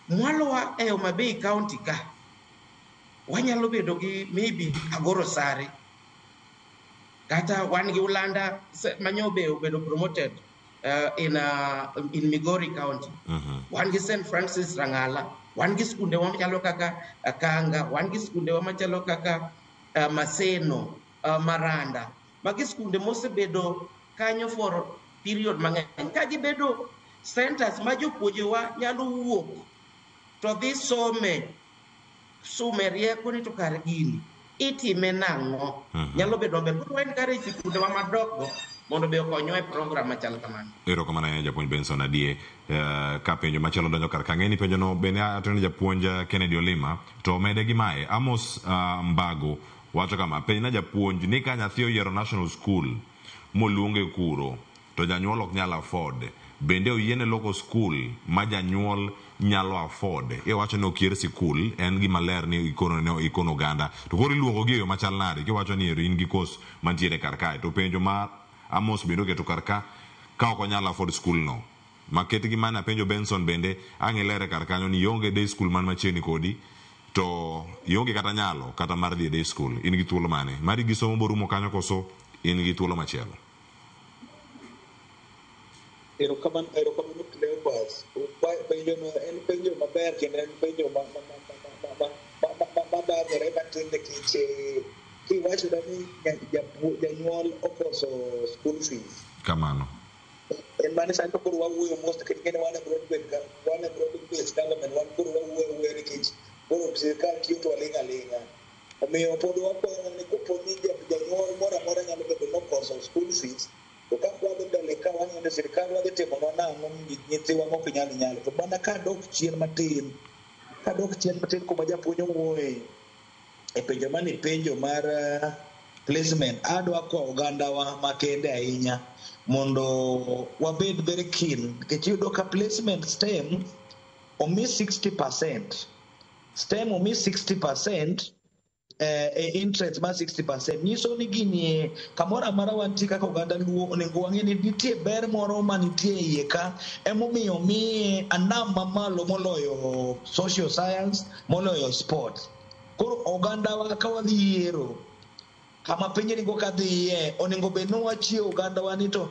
mwalowa e Homa Bay County ka wanyalo bedo gi maybe Agoro Sare kata wan gi Ulanda manyo be obedo promoted in Migori County. Wan gi St. Francis Rangala, wan gi skunde wa machalo kaka Kanga, wan gi skunde wa machalo kaka Maseno, Maranda. Magi skunde mosebedo kanyo for period mang'eny. Ka gibedo centers ma jopuonjewa nyalo wuok to dhi some sume rieko ni to kar gini itime nang'o. Nyalo bedo maber. Koro wa encourage sikundewa madongo mondo be okonywa e program machal kamano. Erokamano ahinya japuonj Benson Adie. Ka penjo machielo donjo kar ka, ang'e ni penjo no bende ato ni japuonj Kennedy Olima to mede gi mae. Amos Mbago wacho kama, penj na japuonj ni ka nyathi oyiero national school moluonge kuro to janyuol ok nyal afford, bende oyiene loko school ma janyuol nyalo afford? Iwacho ni ok yier sikul, en gima ler ni ikono ne ikono oganda, to koro iluongo gi e yo machal nade kiwacho ni ero in gi course mantiere kar kae? To penjo ma Amos bende oketo kar ka, ka ok onyal afford school no maket gi mane apenjo Benson bende ang' ilere kar kanyo ni ionge day school man machiegni kodi to ionge kata nyalo kata mar dhi e day school, in gi thuolo mane mari gi somo borumo kanyo koso in gi thuolo machielo? Erokamano, erokamano Cleopas. Penjono en penjo maber kendo en penjo mabadhore matin nikech kiwachona ni janyuol okoso school fees. Kamano. En mane sani to koro wawuoyo mos nikech ing'eni wan e wan e broad based government, wan koro wawuoyo awuoya nikech koro sirikal tiyo to waling' aling'a. Omiyo pod wakwayo ni kopo ni janyuol moro amora nyalo bedo nokoso school fees, to ka wadhi mbele ka wang'iyo ni sirikal wadhi timonwa nang'o nyithiwa mok nyal nyalo. To mana kadok chien matin, kadok chien matin kuma japuonj owuoye e penjo mane penjo mar placement, adwa kwayo ogandawa makende ahinya mondo wabed very keen nikech iyudo ka placement STEM omi 60%, STEM omi 60% e interest mar 60% nyiso ni gini kamoro amora wantie kaka oganda Luo onego wang'e ni nitie ber moro manitie e iye ka, emomiyo omiye anam mamalo moloyo social science, moloyo sport. Koro ogandawa ka wadhi yiero kama piny ringo kadhiye, onego bed ni wachiewo ogandawa ni to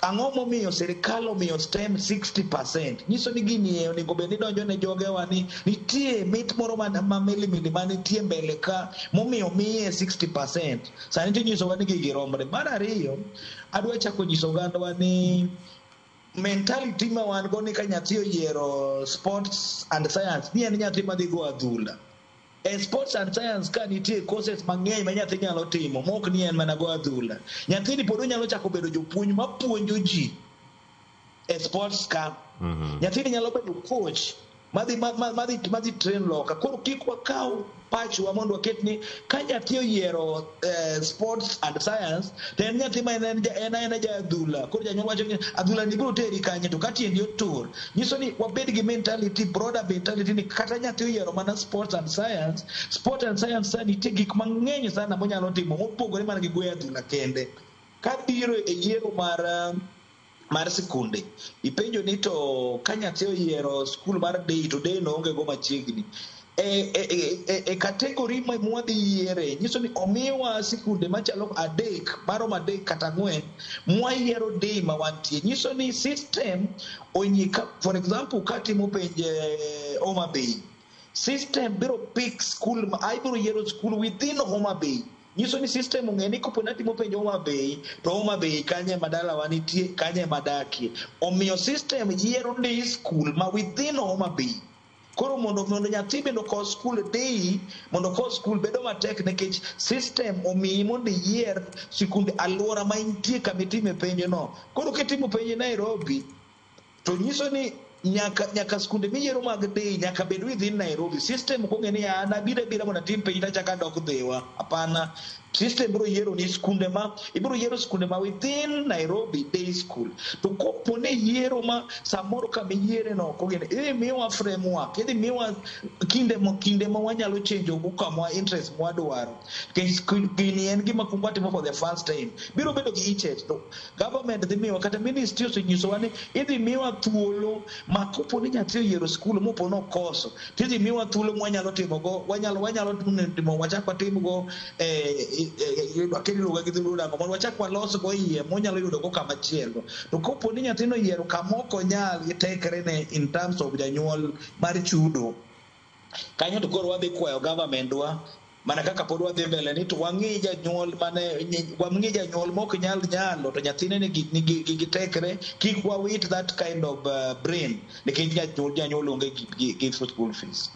ang'o momiyo sirikal omiyo STEM 60%? Nyiso ni gini onego bed ni donjo ne jogewa ni nitie mit moro ma milimili manitie mbele ka momiyo miye 60%. Sani to inyisowa ni gigi romre. Mar ariyo, adwa chako nyiso ogandawa ni mentality ma wan go ni ka nyathi oyiero sports and science ni en nyathi madhi go adhula. E sports and science ka nitie courses mang'eny ma nyathi nyalo timo mok ni en mana go adhula. Nyathini pod onyalo chako bedo jopuonj mapuonjo ji e sports ka. Nyathini nyalo bedo coach madhi train loka. Koro kik wakaw pachwa mondo waket ni ka nyathi oyiero sports and science to en nyathi ma en aena ja adhula. Koro janyuol wacho ni adhula ni biro teri kanye to ka tiendi otur. Nyiso ni wabed gi mentality, broader mentality ni kata nyathi oyiero mana sports and science, sport and science sa nitie gik mang'eny sana monyalo timo mopogore mana gi goyo adhula kende. Kabiro e yiero mar sikunde, ipenjo ni to ka nyathi oyiero skul mar day to day no onge go machiegni. E category ma mwadhi yiere nyiso ni omiwa sikunde machalo adek, maromo adek kata ang'wen, mwayiero day ma wantie. Nyiso ni system onyika, for example, katimo penj Homa Bay, system biro pick school, ibiro yiero school within Homa Bay. Nyiso ni system ong'e ni kopo ni atimo penj Homa Bay, to Homa Bay kanye ma dalawa nitie, kanye ma dakie. Omiyo system yiero day school ma within Homa Bay. Koro mondo nyathi bende okos school day, mondo okos school bedo matek nikech system omiyi mondo iyier sikunde alwora ma intie kama itime penj no. Koro kitimo penj Nairobi, to nyiso ni nyaka skunde miyiero mag day nyaka bed within Nairobi. System ok ong'e ni an abiro abira mondo atim penj tachako adok Dhiwa. Hapana. System biro yiero ni skunde ma ibiro yiero skunde ma within Nairobi day school. To kopo ni yiero ma samoro kama iyiere no ok ong'e, idhi miwa framework, idhi miwa kinde ma wanyalo change go kama interest mwadwaro. Nikech gini en gima kuongo watimo for the first time. Biro bedo gi hitches to government dhi miwa kata ministry osenyisowa ni idhi miwa thuolo ma kopo ni nyathi oyiero skul mopo nokoso, tidhi miwa thuolo mwanyalo timogo, wanyalo timo wachak watimgo akia ni iluonge gi dholuo nang'o, mondo wachak walosgo iye mwanyalo yudogo kama chielo. To kopo ni nyathino oyiero kama ok onyal gi tekrene in terms of janyuol mar chudo, kanyo to koro wadhi kwayo government wa mana kaka pod wadhi mbele ni to wang'i janyuol mane wang'i janyuol mok nyal nyalo to nyathine nigi tekre, kik wawit that kind of brain nikech janyuol onge gi school fees.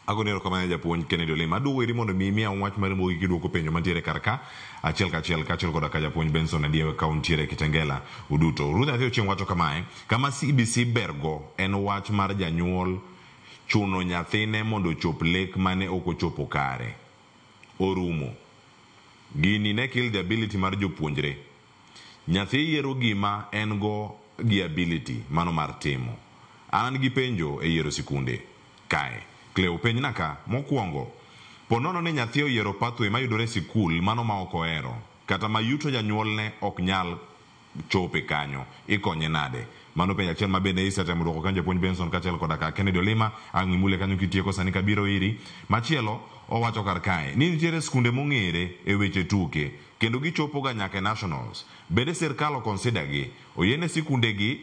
Agoni erokamano japuonj Kennedy Olima. Aduogo iri mondo mi imiya wach mari mogik kiduoko penjo mantiere kar ka achiel kachiel kaachiel koda ka japuonj Benson Adiewe ka untiere Kitengela uduto. Ruth Nyathi Ochieng wacho kamae, kama CBC bergo en wach mar janyuol chuno nyathine mondo ochop lek mane ok ochopo kare. Orumo. Gini ne kill the ability mar jopuonjre. Nyathi yiero gima en go gi ability mano mar timo. An gi penjo e yiero sikunde kae. Cleo penjna ka mokwongo, po nono ni nyathi oyiero pathway mayudore e sikul mano ma ok ohero kata ma yuto janyuolne ok nyal chope kanyo, ikonye nade? Mano penjo achiel ma bende isetemo duoko kanyo japuonj Benson kaachiel koda ka Kennedy Olima. Ang' imule kanyo kitieko sani kabiro iri. Machielo owacho kar kae ni nitiere skunde mong'ere e weche tuke kendo gichopo ga nyaka e nationals. Bende sirkal o consider gi oyiene sikunde gi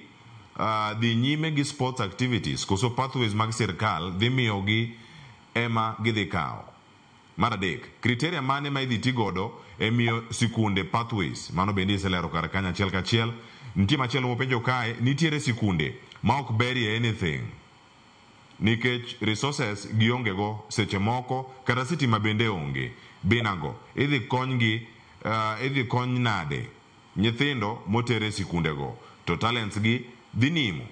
dhi nyime gi sports activities koso pathways mag sirkal dhi miyogi ema gidhi kawo? Mar adek, criteria mane ma idhi ti godo e miyo sikunde pathways? Mano bende iselero kar kanyo achiel kachiel. Nitie machielo mopenjo kae, nitiere sikunde ma ok berie anything nikech resources gionge go seche moko kata sitima bende onge. Binago idhi konygi, idhi kony nade nyithindo moter e sikundego to talents gi dhi nimo?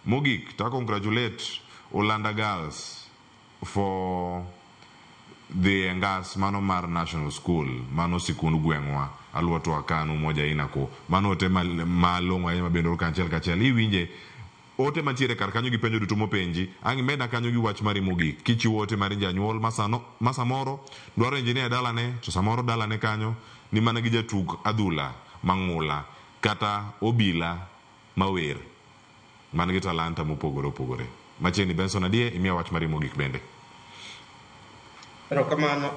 Mogik, ta congratulate Olanda Girls for dhi e ngas mano mar national school, mano sikund gweng'wa aluotwa kanu moja inako. Mano ote malong'o ahinya ma bende or achiel kachiel. Iwinje ote mantiere kar kanyo gi penjo duto mopenji, ang' imedna kanyo gi wach mari mogik kichiwo ote mar janyuol ma samoro dwaro engineer e dalane to samoro dalane kanyo ni mana gi jatug adhula mang'ula kata obila mawer man gi talanta mopogore opogore. Machiegni Benson Adie, imiya wach mari mogik bende. Erokamano.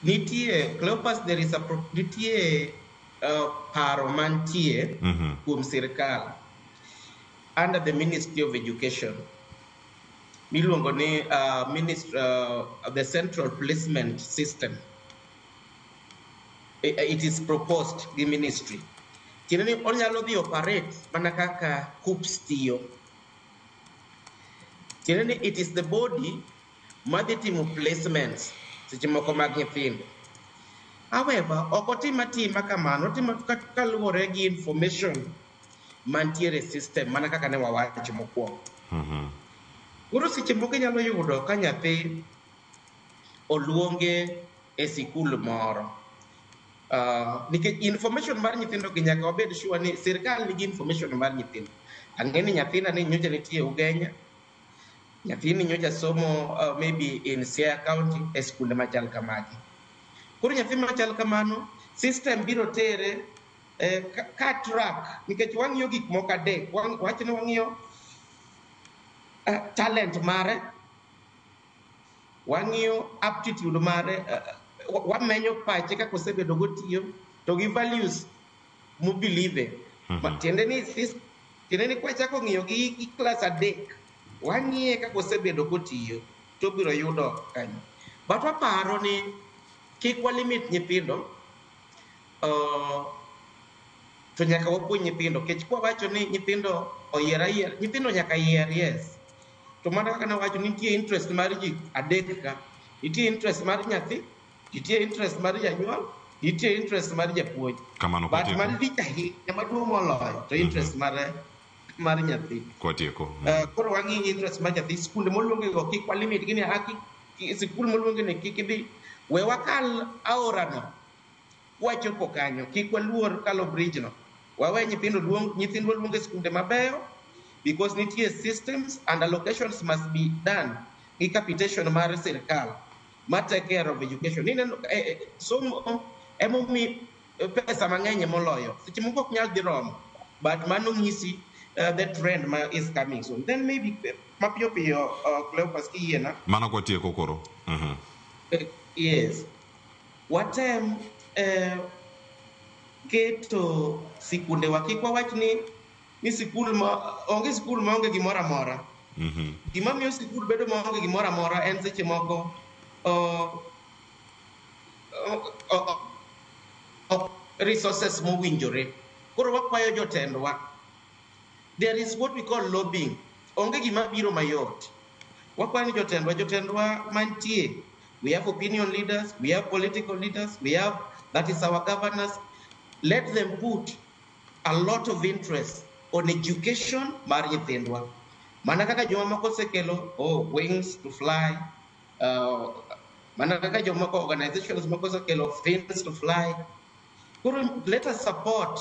Nitie Cleopas, there is a nitie paro mantie kuom sirkal under the Ministry of Education miluongo ni the Central Placement System. It is proposed gi ministry. Tiende ni onyalo dhi operate mana kaka KUCCPS tiyo. Tiende ni it is the body madhi timo placements seche moko mag nyithindo. However, ok otim atima kamano, otimo kaluwore gi information mantiere e system mana kaka ne wawacho mokwongo. Koro seche moko inyalo yudo ka nyathi oluonge e sikul moro. Nikech information mar nyithindo gi nyaka wabed sure ni sirkal nigi information mar nyithindo. Ang'e ni nyathina ni nyocha nitie Ugenya, nyathini nyocha somo maybe in Siaya County e skunde machal kamagi. Koro nyathi machal kamano, system biro tere ka track nikech wang'iyo gik moko adek. Wach ni wang'iyo talent mare, wang'iyo aptitude mare, wamenyo pache kaka osebedo gotiyo, to gi values mobelieve. Tiende ni kwachako ng'iyo gi class adek, wang'iye kaka osebedo kotiyo, to obiro yudo kanyo. But waparo ni Kik walimit nyithindo, to nyaka wapuonj nyithindo. Nikech kwawacho ni nyithindo oyier ayiera, nyithindo nyaka yier, yes. To mana kaka nawacho, nitie interest mar ji adek ka. Nitie interest mar nyathi, nitie interest mar janyuol, nitie interest mar japuonj. Kamano. But Kwatieko. malich ahinya maduong' moloyo to interest mar nyathi. Kwatieko. Koro wang'i interest mar nyathi. Skunde moluongi go kik walimit gi ni sikul moluongi ni kik idhi. We wakal aorano kwachopo kanyo, kik waluor kalo bridge no. Wawe nyithindo luong, nyithindwa luongo e skunde mabeyo because nitie systems and allocations must be done gi capitation mar sirkal ma take care of education. Ineno somo emomi pesa mang'eny moloyo. Seche moko ok nyal dhi romo, but mano nyisi the trend ma is coming soon. Then maybe mapiyo piyo, Cleophas, kiyiena. Mano kwatieko koro. Yes. Watem keto sikundewa kik wawach ni sikul ma onge sikul maonge gimoro amora. Gima miyo sikul bedo maonge gimoro amora en seche moko resources mowinjore. Koro wakwayo jotendwa. There is what we call lobbying. Onge gima biro mayot. Wakwayo ni jotendwa mantie. We have opinion leaders, we have political leaders, we have, that is our governors. Let them put a lot of interest on education mar nyithindwa. Mana kaka joma moko osekelo, oh, wings to fly, mana kaka jomoko organizations moko osekelo fins to fly. Koro let us support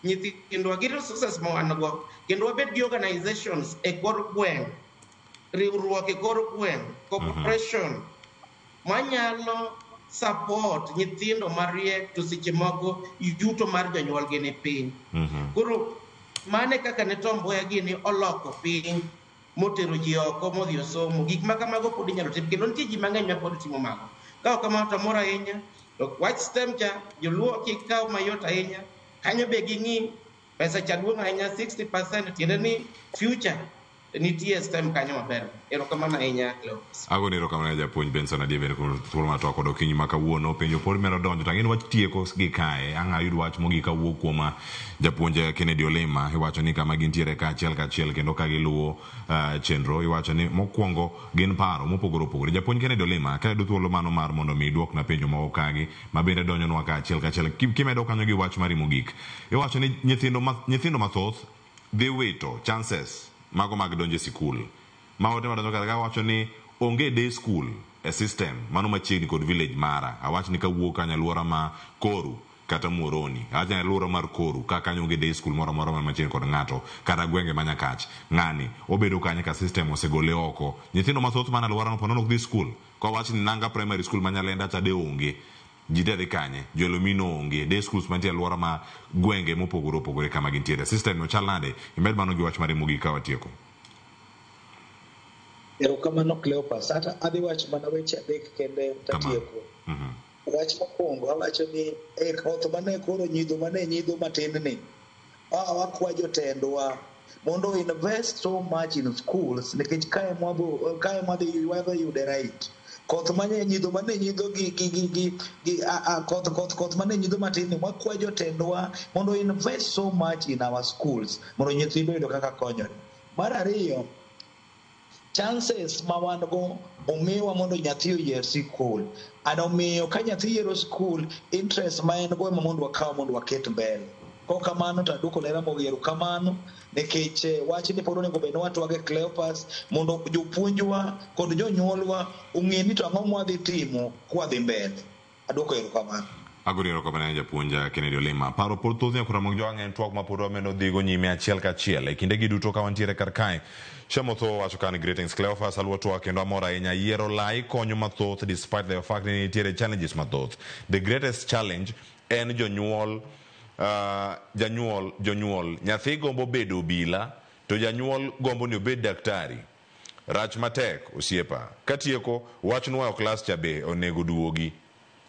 nyithindwa gi resources ma wan go, kendo wabed gi organizations e kor gweng', riwruok e kor gweng', corporation manyalo support nyithindo mariek to seche moko yuto mar jonyuolgi ni piny. Koro mane kaka ne Tom Mboya gini oloko piny motero ji oko modhi osomo. Gik ma kamago pod inyalo tim kendo nitie ji mang'eny ma pod timo mago. Ka ok kamano to amor ahinya. To wach STEM cha, joluo kik kaw mayot ahinya. Kanyo be ging'i pesa cha duong' ahinya 60% tiende ni future nitie STEM kanyo maber. Erokamano ahinya, Cleophas. Agoni erokamano japuonj Benson Adier kuom thuolo mar twak kod okinyi ma kawuono. Penjo pod medo donjo to ang'e ni wach tieko gi kae. Ang' ayud wach mogik kawuok kuom japuonj Kennedy Olima. Iwacho ni kama gintiere kaachiel kachiel kendo ka giluwo chenro. Iwacho ni mokwongo gin paro mopogore opogore. Japuonj Kennedy Olima, ka ayudo thuolo mano mar mondo mi iduokna penjo moko kagi ma bende donjonwa kaachiel kachiel. Kimedo kanyo gi wach mari mogik. Iwacho ni nyithindo mathoth dhi wito chances mago mag donjo e sikul. Ma ote madonjo kar ka wacho ni onge day school e system mano machiegni kod village mara. Awach ni kawuok kanyo alwora ma Koru kata Muhoroni. Awach ni alwora mar Koru ka kanyo onge day school moro amora man machiegni kod ng'ato kata gwenge ma Nyakach. Ng'ani obedo kanyo ka system osegole oko. Nyithindo mathoth man alwora no ponono ok dhi school. Kowach ni Nanga Primary School ma Nyalenda cha de onge. Ji te dhi kanye? Jo Elomino onge. Day schools mantie alwora ma gwenge mopogore opogore kama gintiere. System no chal nade? Imed mano gi wach mari mogik ka watieko. Erokamano Cleophas. Ata adhi wacho mana weche adek kende tatieko. Wach mokwongo awacho ni e koth mane koro nyidho mane nyidho matin ni, wakwa jotendwa mondo invest so much in schools nikech kae mwadhi wadhi yude right. Koth mane nyidho mane nyidho gi koth mane nyidho matin ni wakwa jotendwa mondo invest so much in our schools mondo nyithindo oyud kaka konyore. Mar ariyo, chances ma wan go omiwa mondo nyathi oyier sikul. And omiyo ka nyathi yiero skul, interest ma en go ema mondo wakaw mondo waket mbele. Kok kamano to aduoko ne Ramogi erokamano nikech wachni pod onego bed ni watwage Cleophas mondo jopuonjwa kod jonyuolwa ong'e ni to ang'o mwadhi timo kwadhi mbele. Aduoko erokamano. Agoni erokamano ne japuonj Kennedy Olima. Paro pod thoth nyaka Ramogi Jowang' en twak ma pod wamedo dhigo nyime achiel kachiel. E kindegi duto ka wantiere kar kae, Shemotho wacho ka ni greetings Cleophas, aluwo twak kendo amor ahinya. Yiero lai konyo mathoth despite the fact ni nitiere challenges mathoth. The greatest challenge en jonyuol, jonyuol. Nyathi gombo bedo obila to janyuol gombo ni obed daktari. Rach matek osiepa. Katieko wach nuoyo klas cha be onego duogi.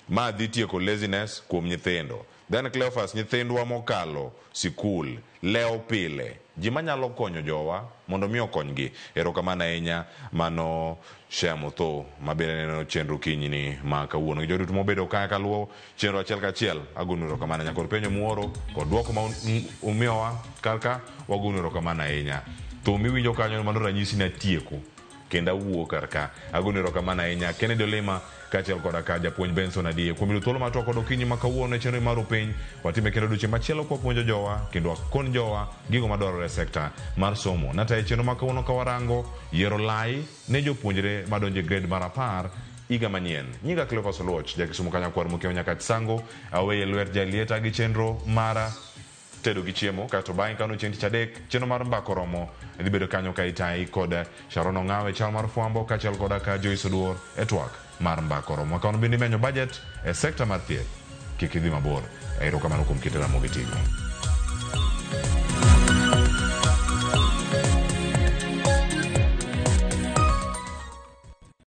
Ma dhi tieko laziness kuom nyithindo. Then Cleophas, nyithindwa mokalo sikul lewo pile. Ji manyalo konyo jowa mondo mi okonygi. Erokamano ahinya mano Shea Motho mabende neno chenro kinyni ma kawuono. Gi joduto mobedo ka kaluwo chenro achiel kachiel, agonu erokamano nyaka kod penjo muoro kod duoko ma umiyowa kar ka wagonu erokamano ahinya. Thum miwinjo kanyo mano ranyisi ni atieko kendo awuok kar ka. Agonu erokamano ahinya Kennedy Olima kaachiel koda ka japuonj Benson Adie kuom yudo thuolo mar twak kod okinyi ma kawuono e chenro mar Rupiny. Watime kendo odiochieng' machielo kwapuonjo jowa kendo wakon jowa gigo madwarore e sekta mar somo. Natayo chenro ma kawuono ka warango yiero lai ne jopuonjre madonjo e grade mar 10 higa manyien. Nyinga Cleophas Oluoch, ja Kisumu Kanyakwar Mokiewo Nyakach Sango, aweye lwet jalieta gi chenro mara tedo gi chiemo kaeto bang'e kano chieng' tich adek chenro mar mbako romo dhi bedo kanyo ka itayi kod Sharon Ong'awe chal mar fwambo kaachiel koda ka Joyce Oduor e twak mar mbako romo. Kawuono bende imenyo budget e sekta mar thieth. Kik idhi mabor. Erokamano kuom kinde Ramogi TV.